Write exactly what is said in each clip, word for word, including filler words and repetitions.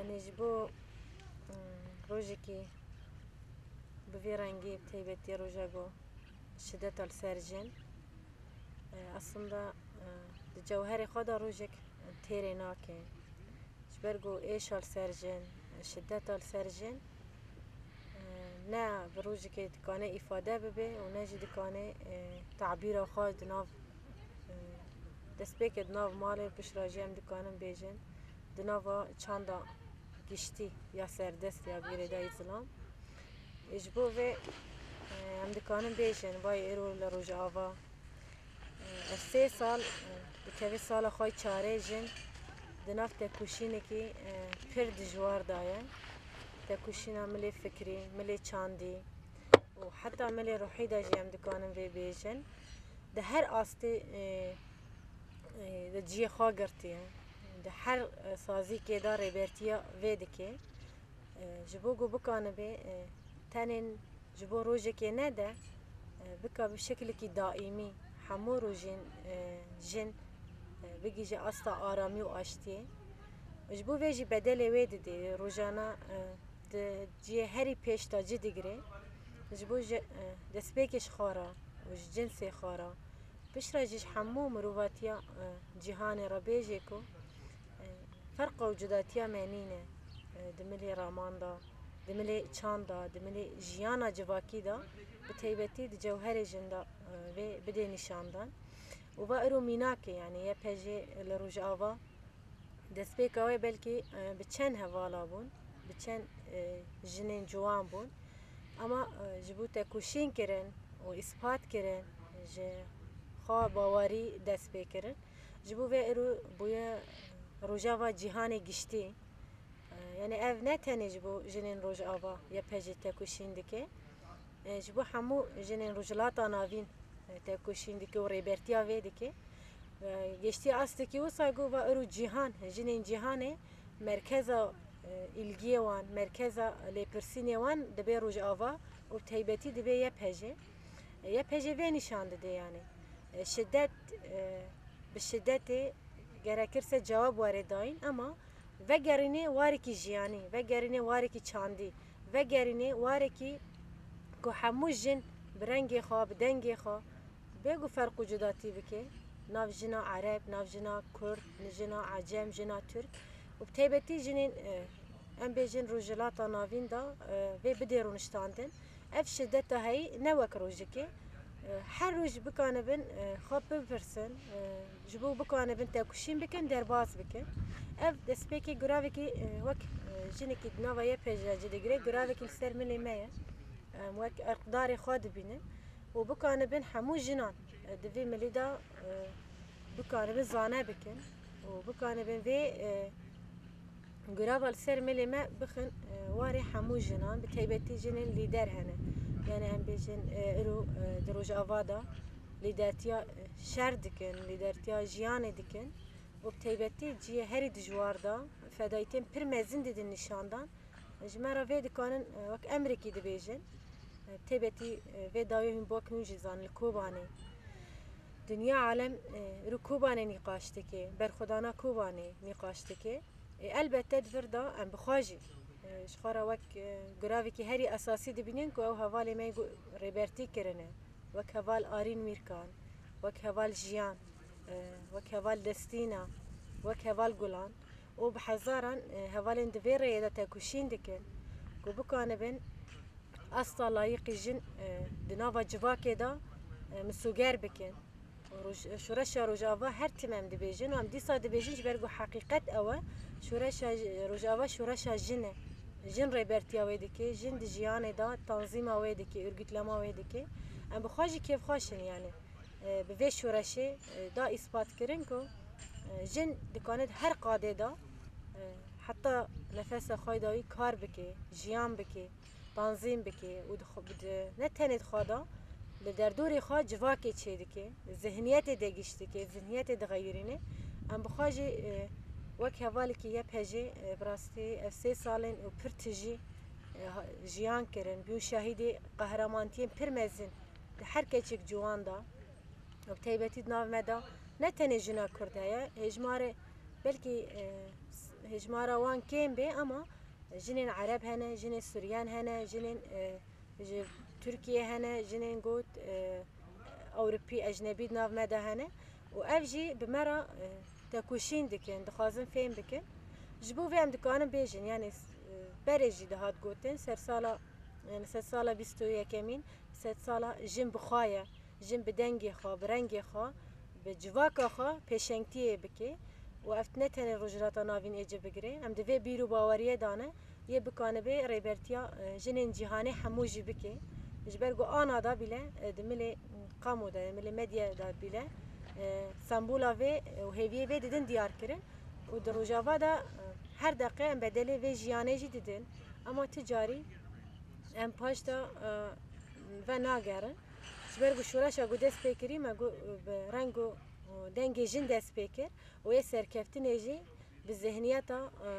Yanî ji bo, mm, rojekî bi vî rengî, bi taybetî roja ku şideta li ser jin, e, aslında, e, di cewherê xwe de rojek têrê nake. Ji ber ku êşa li ser jin, şideta li ser jin, e, ne bi rojekê dikane îfade bibe û ne jî dikane, e, tabîra xwe di nav, e, destpêkê di nav malê, piştre jî em dikanin bêjin di nava çanda giştî ya serdest ya girêdayî zilam. Ê, ji bo vê, e, em dikanin bêjin, vay êro li Rojava, e, ev sê sal, e, dikeve sala xwe çarê jin di nav tekoşînekî, e, pir dijwar de ye. Tekoşîna milê fikrî, milê çandî û heta milê ruhî de jî em dikanin vê bêjin. Di her astê, e, e, de cihê xwe girtiye. Di her, e, sazîkê de rêbertiya vê dike. E, ji bo ku bikanibe, e, tenên ji bo rojekê ne de, e, bika bi şekilekî daîmî hemû rojên, e, jin, e, bigihîje asta aramî û aştiyê. Ji bo vê jî bedelê wê didê. Rojana, e, di cihê herî pêş de cî digire. Ji bo ji, e, destpêkê ji xwe re û ji cinsê xwe re, piştre jî ji hemû mirovatiya, e, cîhanê re bêjê ku, e, ferqa û cudatiya me nîne, e, di milê raman de, di milê çand de, di milê jiyana civakî de, bi taybetî di cewherê jin de, e, vê bidê nîşandan. Û va îro mînak e, yanî Y P J li Rojava destpêka wê belkî, e, bi çend hevala bûn, bi çend, e, jinên ciwan bûn. Ama, e, ji bo tekoşîn kirin û îspat kirin, ji xwe bawerî dest pê kirin. Ji bo vê îro bûye Rojava cîhanê giştî. E, yanî ev ne tenê ji bo jinên Rojava Y P J tekoşîn dike. E, ji bo hemû jinên Rojhilata Navîn, e, tekoşîn dike û rêbertiya vê dike. E, gêştiye astekî wisa ku va îro cîhan, jinên cîhanê merkeza, e, îlgiyê wan, merkeza lêpirsînê wan dibe Rojava û bi taybetî dibe Y P J. E, Y P J vê nîşan dide yanî. E, şidet, e, bi şidetê gerekirse cewab were dayîn, ama vegerînê warekî jiyanî, vegerînê warekî çandî, vegerînê warekî ku hemû jin bi rengê xwe, bi dengê xwe, bê ku ferq û cudatî bike, nav jina Ereb, nav jina Kurd, jina Ecem, jina Tirk û bi taybetî jinên, e, em bêjin Rojhilata Navîn de, e, vê bidê rûniştandin. Ev şideta heyî ne wek rojekê. E, her roj bikanibin, e, xwe bipirsin, e, ji bo bikanibin tekoşîn bikin, derbas bikin. Ev destpêkê giravekî, e, wek, e, jinekî di nava Y P J de cî digire, giravekî li ser milê me ye. Em wek erkdarê xwe dibînin û bikanibin hemû jinan, e, di vê milî de, e, bikanibin zane bikin û bikanibin vê, e, girava li ser milê me bixin, e, warê hemû jinan, bi taybetî jinên lîder hene. Yanî em bêjin, e, îro, e, di Rojava de lîdertiya, e, şer dikin, lîdertiya jiyanê dikin û bi taybetî cihê herî dijwar de fedayîtiyên pir mezin didin nîşandan. Ji me re vê dikanin, e, wek emrekî dibêjin. E, taybetî, e, vê dawiyê hûn bak hûn jî zanin li Kobanê. Dinya alem, e, îro Kobanê nîqaş dike, berxwedana Kobanê nîqaş dike. E, elbette di vir de em bi xwe jî, e, ji xwe re wek, e, giravekî herî esasî dibînin ku ew hevalê me gu-, rêbertî kirine, wek heval Arîn Mîrkan, wek heval Jiyan, e, wek heval Destîna, wek heval Gulan û bi hezaran, e, hevalên di vê rêyê de tekoşîn dikin ku bikanibin asta layiqî jin, e, di nava civakê de, e, misûger bikin. Roj-, Şoreşa Rojava her tim em dibêjin û em dîsa dibêjin ji ber ku heqîqet ew e, Şoreşa J-, Rojava şoreşa jin e. Jin rêbertiya wê dike, jin di jiyanê de tanzîma wê dike, örgütlema wê dike. Em bi xwe jî kêfxweş in yanî. E, bi vê şoreşê, e, da îspat kirin ku, e, jin dikane di her qadê de, e, heta nefesa xwe dawî kar bike, jiyan bike, tanzîm bike û di xwe, bi di, ne tenê di xwe de, li derdorê xwe civakê çêdike, zihniyetê degîş dike, zihniyetê dixeyirîne. Em bi xwe jî, e, wek hevalekî Y P J, e, bi rastî ev sê sal in û pir tijî, e, ha-, jiyan kirin, bûn şahidê qehremaniyên pir mezin di her keçik ciwan de. Bi taybetî di nav me de ne tenê jina Kurd heye, hêjmarê belkî, e, s-, hejmara wan kêm bê, ama jinên Ereb hene, jinên Suryan hene, jinên, e, ji Tirkiye hene, jinên got, e, Ewropî, ecnebî di nav me de hene û ev jî bi me re, e, tekoşîn dikin, dixwazin fêm bikin. Ji bo vê em dikarin bêjin, yani, e, berê jî dihat gotin, sersala, yani sedsala bîst û yekemîn, sedsala jin bi xwe ye, jin bi dengê xwe, bi rengê xwe, bi civaka xwe pêşengtiyê bike û ev ne tenê Rojhilata Navîn ê ci bigire. Em di vê bîr û baweriyê de ne, yê bikanibe rêbertiya, e, jinên cîhanê hemû jî bike. Ji ber ku ana da bîle, e, di milê qamo de, milê medya de bîle, e, sembola vê û hêviyê vê didin diyar kirin û di Rojava de, e, her deqe em bedelê vê jiyanê jî didin. Ama ti carî em paş de, e, venagerin. Ji ber ku şoreşa ku dest pê kirî, me ku bi reng û dengê jin dest pê kir û yê serkeftinê jî bi zihniyeta, e,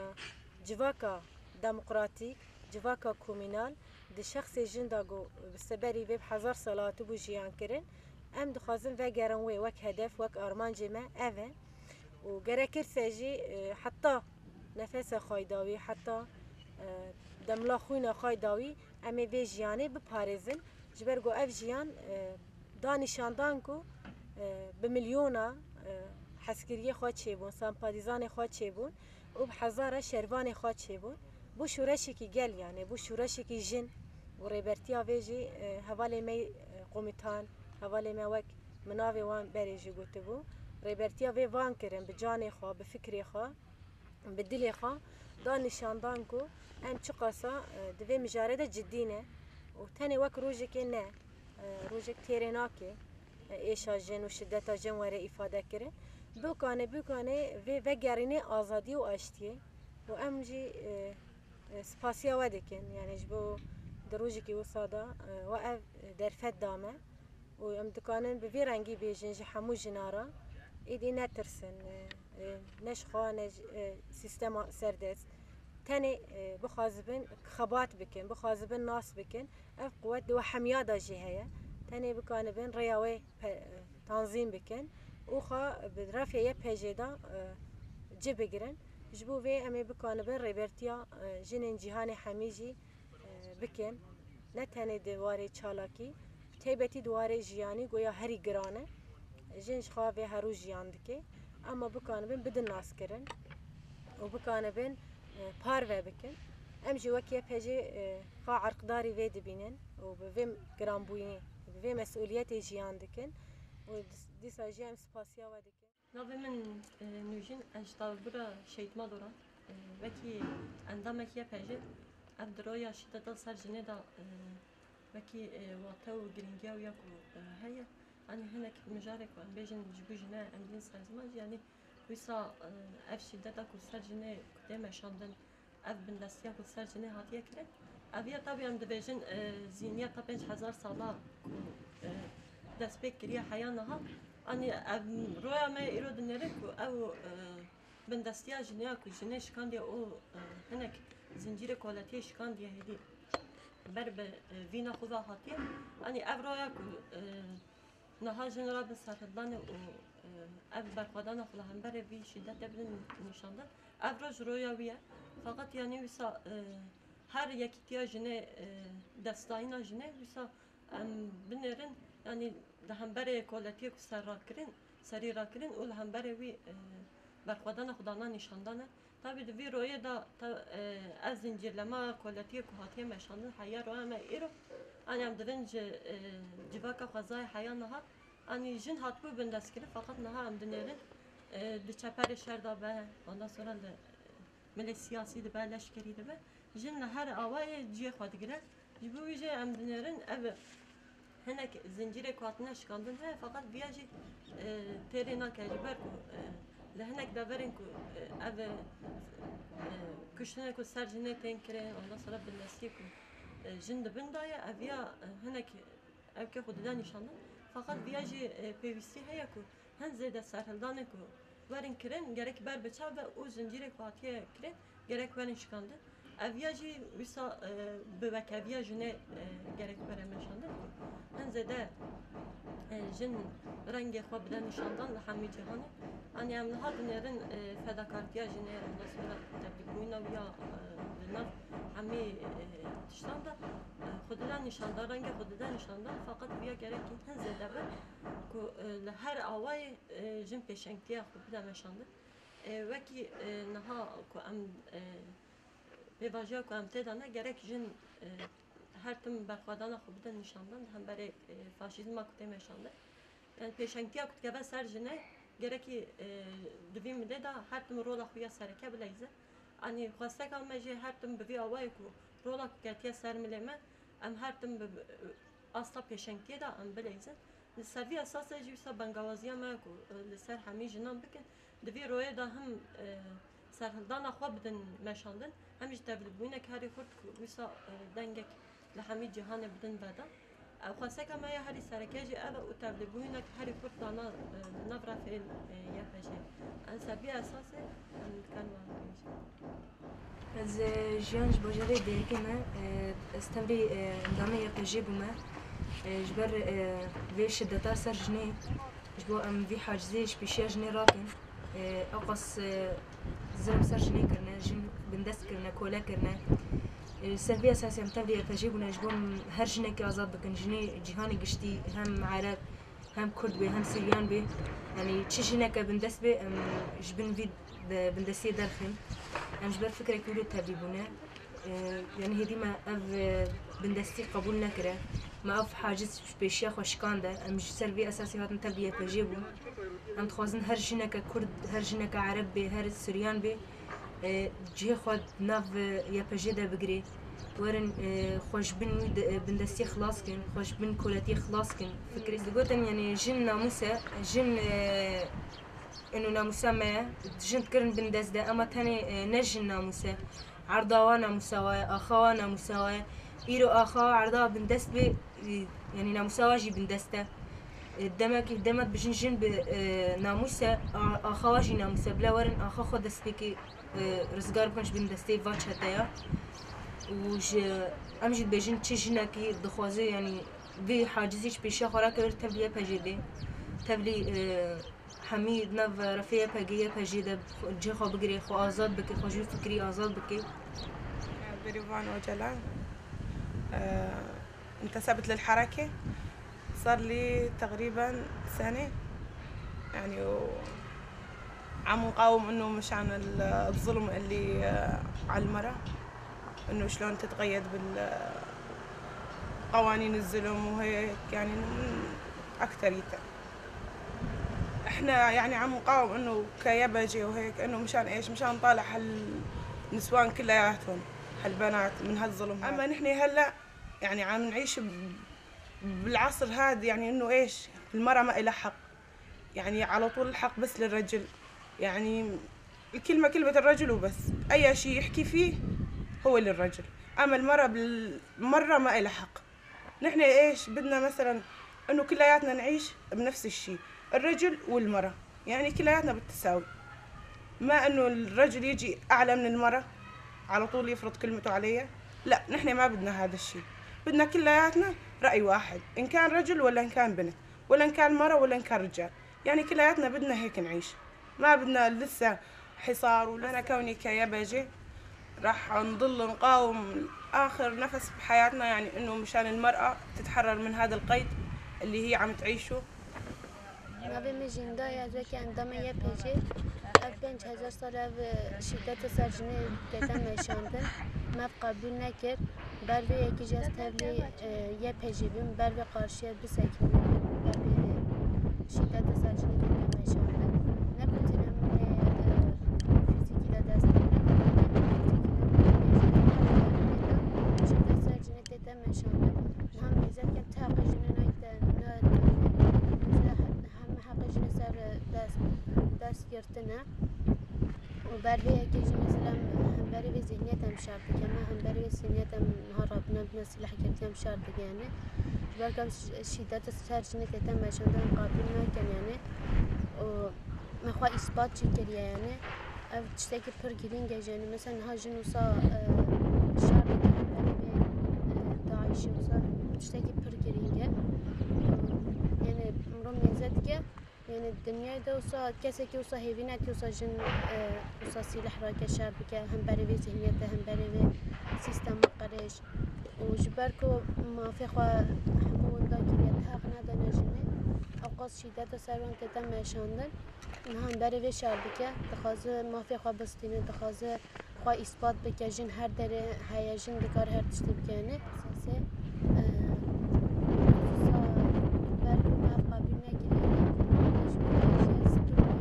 civaka demokratîk, civaka komînal, di şexsê jin de ku bi seberî vê bi hezar sala hatibû jiyan kirin, em dixwazin vegerin wê wek hedef, wek armancê me ev e. Û gerekirse jî, e, heta nefesa xwe dawî, heta, e, demla xwîna xwe dawî, em ê vê jiyanê biparêzin. Ji ber ku ev jiyan, e, da nîşandan ku, e, bi milyona, e, hezkiriyê xwe çêbûn, sempatîzanê xwe çêbûn û bi hezara şervanê xwe çêbûn. Bû şoreşekî gel, yani bû şoreşekî jin û rêbertiya vê jî, e, hevalê me, e, komîtan, hevalê me wek min navê wan berê jî gotibû. Rêbertiya vê van kirin bi canê xwe, bi fikrê xwe, bi dilê xwe da nîşandan ku em çiqasa, e, di vê mijarê de cidî ne û tenê wek rojekê ne, e, rojek têrê nake, e, êşa jin û şideta jin were îfade kirin. Bikane, bikane vê vegerînê azadiyê û aştiyê û em jî, e, e, spasiya we dikin. Yani ji bo di rojekî wisa de, e, we ev derfet da me. Û em dikanin bi vî rengî bêjin ji hemû jina re, êdî netirsin, e, e, ne ji xwe ne ji, e, sîstema serdest. Tenê, e, bixwazibin xebat bikin, bixwazibin nas bikin. Ev quwet di we hemiya de jî heye. Tenê bikanibin rêya wê pe-, e, tanzîm bikin û xwe bi refê Y P J'ê de, e, ci bigirin. Ji bo vê em ê bikanibin rêbertiya, e, jinên cîhanê hemî jî e, bikin. Ne tenê di warê çalakî, bi taybetî di warê jiyanî goya herî giran e. Jin ji xwe vê herû jiyan dike. Ema bikanibin bidin naskirin û bikanibin, e, parve bikin. Em jî wek Y P J, e, xwe erkdarî vê dibînin û bi vê giranbûyî, bi vê mesûliyetê jiyan dikin û dis-, dîsa jî em spasiya we dikin. Navê min, e, Nûjîn, ez ji Tavbûra Şehîd Madoran, e, wekî endamekî Y P J, ev di roya şîdeta ser jinê de, e, wekî, e, wate û girîngiya wî ya ku, e, heye, anî hinek mijarê ku em bêjin ji bo jine em dîn ser ziman jî, yanî wisa, e, ev şîdeta ku ser jinê ku tê meşandin, ev bindestiya ku ser jinê hatiye kirin. Ev ya tabî em dibêjin, e, zîniya ta pênc hezar sala ku, e, destpêk kiriye heya niha. Anî ev roya me îro dinêre ku ew, e, bindestiya jinê ya ku jinê şikandiye û, e, hinek zincîrê koletiyê şikandiye hêdî ber bi, e, vîna xwe ve hatiye. Anî ev roya ku, e, Niha jin rabin serhildanê û, e, ev berxwedana xwe li hemberê vî şîdetê bidin nîşandin. Ev roj roya wî ye. Feqet yanî wisa, e, her yekîtiya jinê, e, destdayîna jinê wisa em binêrin, yanî li hemberê koletiyê ku ser rakirin, serî rakirin û li hemberê wî, e, berxwedana xwe dana nîşandane. Tabî di vî royê de ta-, e, ev zincîrlema koletiyê ku hatiye meşandin heya roya me îro, anî em dibin ji, e, civaka xwezayê heya niha, anî jin hatibû bindestkirin, feqet niha em dinêrin, e, di çeperê şer de be, ondan sonra li, e, milê siyasî dibe, leşkerî dibe. Jin li her awayê cihê xwe digire. Ji bo wî jî em dinêrin ev hinek zincîrê ku hatine şikandin heye, feqet viya jî, e, têrê nake, ji ber ku, e, li hinek deverên ku, e, ev, e, kuştinê ku ser jinê tên kirin, ondan sonra bindestiyê ku, e, jin di bin de ye, ev ya, e, hinek evkê xwe dide nîşandin. Feqet viya jî, e, pêwîstî heye ku hin zêde serhildanê ku werin kirin, gerek ber bi çav ve û zincîrê ku hatiye kirin, gerek werin şikandin. Ev ya jî wisa, e, bi wekeviya jinê, e, gerek were meşandin ku hin zêde, e, jin rengê xwe bide nîşandan li hemî cîhanê. Anî em niha dinêrin, e, fedakartiya jinê, ondan sonra tevlîbûyîna wî ya, e, li nav hemî, e, tiştan de, e, xwe dide nîşandan, rengê xwe dide nîşandan, feqet wî ya gerekî hin zêde be ku, e, li her awayê, e, jin pêşengtiya xwe bide meşandin. E, wekî, e, niha ku em, e, pêvajoya ku em tê de ne, gerek jin, e, her tim berxwedana xwe bidin nîşandan di hemberê, e, faşîzma ku tê meşandin. Yani pêşengtiya ku dikeve ser jinê, gerekî, e, di vî milê de her tim rola xwe ya sereke bileyzin. Anî xwesteka me jî her tim bi vî awayê ku rola ku ketiye ser milê me, em her tim bi, asta pêşengtiyê de em bileyzin. Li ser vî esasê jî wisa bengawaziya me ku, e, li ser hemî jinan bikin, di vî royê de hem, e, serhildana xwe bidin meşandin, hem jî tevlîbûyînek herî xurt ku wisa, e, dengek li hemî cîhanê bidin vedan. E, xwesteka me ya herî sereke jî ev e û tevlîbûyînek herî xurt dana, e, li nav refê, e, Y P J. Em ser vî esasê em dikarin wan bibêjin. Ez, e, jiyan ji bajarê Dêrikê me. E, ez tevlî, e, endamê Y P J bûme. E, ji ber, e, vê şideta ser jinê, ji bo em vî hacizê ji pêşiya jinê rakin. E, ewqas, e, zilm ser jinê kirine, jin bindest kirine, kole kirine. E, ser vî esasê em tevlî Y P J bûne, ji bo em her jinekê azad bikin. Jinê cîhanê giştî, hem Ereb, hem Kurd bê, hem Siryan bê. Yanî çi jineke bindest bê, em ji bin vî de-, bindestiyê derxin. Em ji ber fikrekî wilo tevlî bûne. E, yanî hêdî me ev, e, bindestî qebûl nekire. Me ev haciz ji pêşiya xwe şikande. Em ji ser vî esasî hatin tevlî Y P J bûn. Em dixwazin her jineke Kurd, her jineke Ereb bê, her Siryan bê, e, cihê xwe di nav, e, Y P J de bigirê. Werin, e, xwe ji bin wî de, e, bindestiyê xilas kin, xwe ji bin koletiyê xilas kin. Fikrê digotin, yanî jin namûs e, jin, e, ino namûsa me ye. Jin dikirin bindest de, ema tenê, e, ne jin namûs e. Erda wa namûsa wa ye, axa wa namûsa wa ye. Îro axa wa erda bindest bê, e, yanî namûsa wa jî bindest e. E, demek, demek bijin jin bi, e, namûs e, a-, axa wa jî namûs e. Bila werin axa xwe destpêkê, e, rizgar bikin ji bindestê va çeteya. Û ji, em jî dibêjin çi jinekî dixwaze, yanî vê hacizî ji pêşiya xwe rakeve tevlî Y P J bê. Tevlî, e, hemî nav refê Y P G, Y P J de cihê xwe bigirê, xwe azad bike, xwe ji wî fikrî azad bike. Berivan Ocalan, e, انتسبت للحركة صار لي تقريبا سنة، يعني، وعم نقاوم إنه مشان ال-، الظلم اللي، آه، على المرأة، إنه شلون تتقيد بال-، قوانين الظلم وهيك، يعني، من أكتريته. إحنا، يعني، عم نقاوم إنه كيبجة وهيك، إنه مشان إيش؟ مشان نطالع هالنسوان كلياتهم، هالبنات من هالظلم هذا. أما نحن هلأ، يعني، عم نعيش ب-، بالعصر هذا، يعني، إنه إيش؟ المرأة ما إلها حق. يعني، على طول الحق بس للرجل. يعني، الكلمة كلمة الرجل وبس. أي شي يحكي فيه هو للرجل. أما المرأة بال-، مرة ما إلها حق. نحن إيش بدنا مثلًا؟ إنه كلياتنا نعيش بنفس الشي، الرجل والمرأة، يعني كلياتنا بالتساوي. ما إنه الرجل يجي أعلى من المرأة على طول يفرض كلمته عليها. لا، نحن ما بدنا هذا الشي. بدنا كلياتنا رأي واحد، إن كان رجل ولا إن كان بنت، ولا إن كان مرأة ولا إن كان رجال. يعني كلياتنا بدنا هيك نعيش، ما بدنا لسه حصار. وأنا كوني كيبجة راح نضل نقاوم آخر نفس بحياتنا، يعني إنه مشان المرأة تتحرر من هذا القيد اللي هي عم تعيشه. Navê min Jînda ye, ez wekî endamê Y P G. Ev pênc hezar sal ev, e, şîdeta ser jinê tête meşandin. Me ev qebûl nekir. Ber vê yekê jî ez tevlî, e, Y P G bûm. Ber vê qarşiya bisekînim. Ber vê şîdeta ser jinê tête meşandin. Ne ku tune em ê, e, fîzîkî de dest pê nekin, ne ku fîzîkî de bêjin, şîdeta ser jinê tête meşandin. Niha mêze dikim ti heqê jinê nayte, ne, ne, heme heqê jinê ser dest, dest girtine. Û ber vê yekê jî mesela em hemberî vê zihniyet em şer dike, me hemberî vê zihniyet em niha rabûne bûne sîlehgirtî em şer dike, yanî. Ji ber ku em şî-, şîdeta ser jinê tête meşandin qebûl nakin, yanî. Û me xwe îspat jî kiriye, yanî. Ev tiştekî pir girîng e, yani mesela niha jin wisa, e, şer dike hemberî vê, e, DAIŞê, wisa tiştekî pir girîng e. Yani miro mêze dike, yani dinyayê de wisa kesekî wisa hêvî neke wisa jin, e, wisa sîleh rake şer bike, hemberî vê zihniyete, hemberî vê sîstema qirêj. Û ji ber ku mafê xwe hemû winda kiriye, teq nedane jinê, ewqas şîdet û ser wan tête meşandin. Niha hemberî vê şer dike, dixwaze mafê xwe bistîne, dixwaze xwe îspat bike, jin her derê heye, jin dikare her tiştî bike. Yanî esasê, e, wisa ber ku me ev qebûl nekiriye, ji bo jê ez pir, e,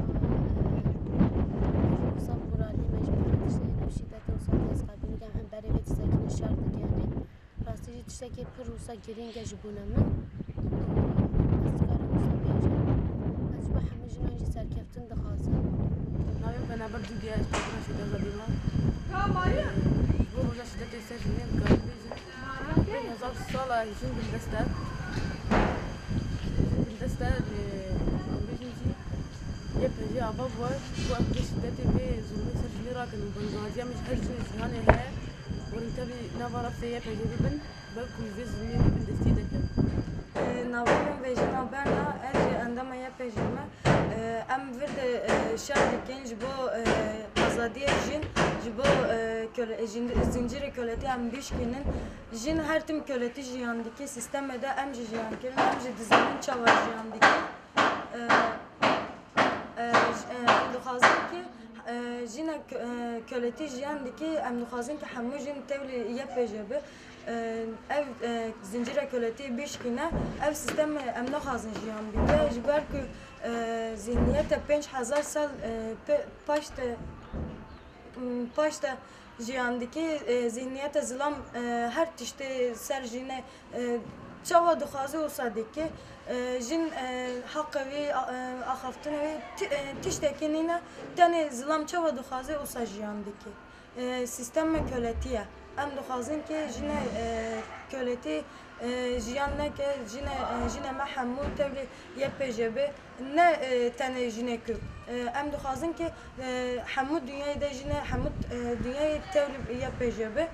wisa moralî me ji bo tiştê ev şîdetê wisa ez qebûl nekem, hemberî vê tiştekî şer dike. Yanî Rastî jî tiştekî pir wisa girîng e ji bona min. Ez dikarim wisa bêjim. Ez ji bo hemû jinan jî serkeftin dixwazim. Navê Benaber Dûdiye, ez Çatura Şîda Zadî me. Ji bo roja şîdetê ser jinê dikarim bêjim. Pênc hezar sala jin bindest e. Jin bindest e, lê em bêjin jî YPJ ava bûye, ji bo em vê şîdetê, vê zulmê ser jinê rakin û bengaziya min ji her jinê cîhanê heye. Werin tevî nava rastê YPJ bibin, belkû ji vê zulmê bibin destî derkevin. Navê min Vejîna Berna, ez ji endama YPJ me. Em vir de, e, şer dikin ji bo, e, azadiyê jin, ji bo, e, köle-, jin-, zincirê köletî em bişkînin. Jin her tim köletî jiyan dike, sîstemê de em jî jiyan kirin, em jî dizanin çawa jiyan dike. E, e, j-, e, em dixwazin ki, e, jina kö-, e, köletî jiyan dike, em dixwazin ki hemû jin tevlî YPJ bi. E, ev, e, zincîra köletî bişkîne, ev sîstem em naxwazin jiyan bike. Ji ber ku, e, zihniyete pênc hezar sal, e, pe-, paşte, m, paşte jiyan dike, e, zihniyete zilam, e, her tiştê ser jinê, e, çawa dixwaze wisa dike. E, jin, e, heqê wî, a-, e, axaftinê wî ti-, e, tiştekî nîne, tenê zilam çawa dixwaze wisa jiyan dike. E, sîsteme köletî ye. Em dixwazin ki jinê, e, köletî, e, jiyan neke, jinê, e, jinê me hemû tevlî YPJ bi, ne, e, tenê jinê Kurd. E, em dixwazin ki, e, hemû dinyayê de jinê, hemû, e, dinyayê tevlî YPJ bi.